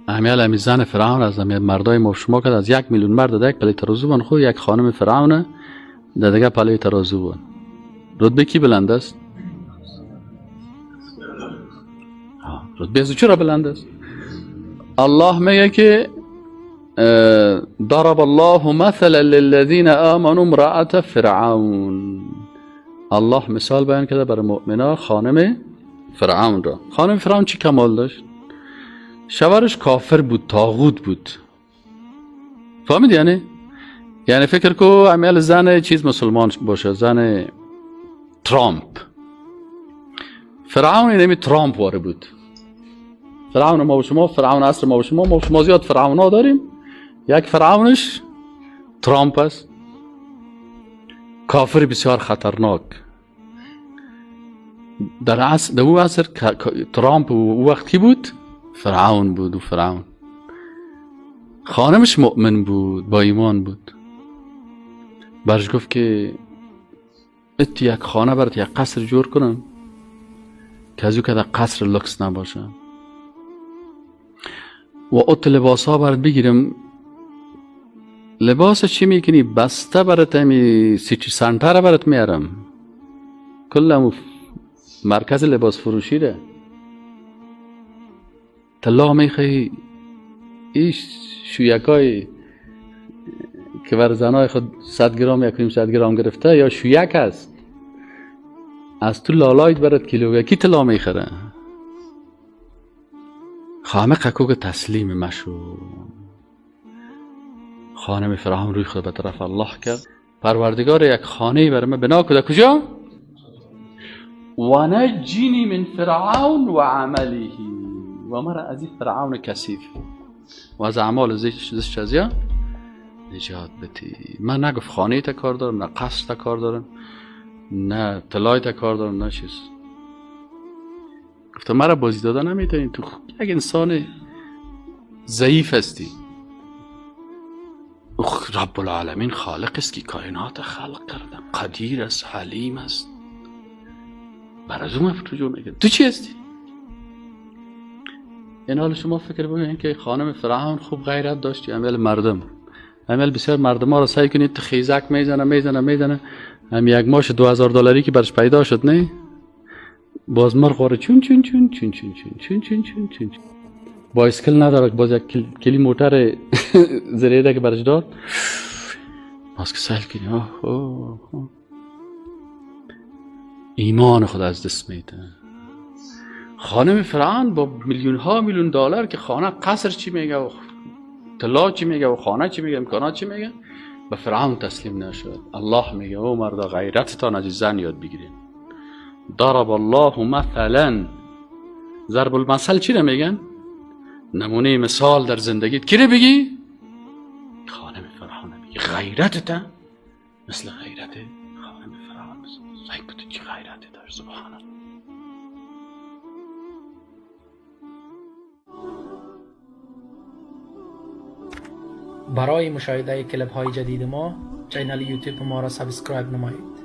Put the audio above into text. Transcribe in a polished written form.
امیال امی زن فرعون از امی مردای ما شما که از 1 میلیون مرد در یک پلی ترازو بان، خود یک خانم فرعون در دیگه پلی ترازو بان، رتبه کی بلند است؟ رتبه از چرا بلند است؟ الله میگه که ضرب الله مثلا للذین آمنوا امرأة فرعون. الله مثال بیان کرده برای مؤمنا خانم فرعون را. خانم فرعون چی کمال داشت؟ شوهرش کافر بود، طاغوت بود. فهمید؟ یعنی فکر کو عمل زن چیز مسلمان باشه، زن ترامپ. فرعون اینمی ترامپ واره بود. فرعون ما و شما، فرعون عصر ما و شما، ما و شما زیاد فرعون ها داریم، یک فرعونش ترامپ است، کافر بسیار خطرناک. در عصر در او عصر ترامپ او وقت کی بود؟ فرعون بود. و فرعون خانمش مؤمن بود، با ایمان بود. برش گفت که ات یک خانه برات، یک قصر جور کنم که از او که در قصر لکس نباشه و ات لباس ها برات بگیرم. لباس چی میکنی؟ بسته برات همی city center برات میارم، کل مرکز لباس فروشی ره. طلا میخوایی؟ ایش شویکای که بر زنای خود 100 گرم، 1.5 صد گرم گرفته یا شویک است، از تو لالایت برات کیلو کی طلا میخره؟ خامه قکوک تسلیم مشو. خانم فرعون روی خود به طرف الله کرد. پروردگار، یک خانه برای من بنا کده. کجا؟ و نجنی من فرعون و عمله. و مرا از این فرعون کثیف و از اعمال زشت از یا نجات بتی. من نگفت خانه تا کار دارم، نه قصر تا کار دارم، نه طلای تا کار دارم، نه چیز. گفت مرا بازی دادن نمیتونی، تو یک انسان ضعیف هستی. رب العالمین خالق است که کائنات خلق کرده، قدیر است، حلیم است. بر از اون رجوع میکنه. تو چی هستی؟ این حال شما فکر بکنید که خانم فرعون خوب غیرت داشت. عمل مردم، عمل بسیار مردم ها رو سعی کنید تو خیزک میزنه میزنه میزنه، هم یک ماش 2000 دلاری که برش پیدا شد، نه باز مرغ چون چون چون چون چون چون چون چون چون چون بایسکل نداره، باز یک کلی موتر زریده که برش داد، باز که سیل کنی آه آه. ایمان خود از دست میده. خانم فرعون با میلیون ها میلیون دلار که خانه قصر چی میگه و طلا چی میگه و خانه چی میگه، امکانات چی میگه، به فرعون تسلیم نشد. الله میگه او مردا، غیرتتان از زن یاد بگیرین. ضرب الله مثلا، ضرب المثل چی میگن؟ نمونه، مثال در زندگیت. کی رو بگی؟ خانم فرعون بگی. غیرتت مثل غیرت خانم فرعون. سعی چی غیرتی داشت، سبحان الله. برای مشاهده کلیپ های جدید ما channel یوتیوب ما را subscribe نمایید.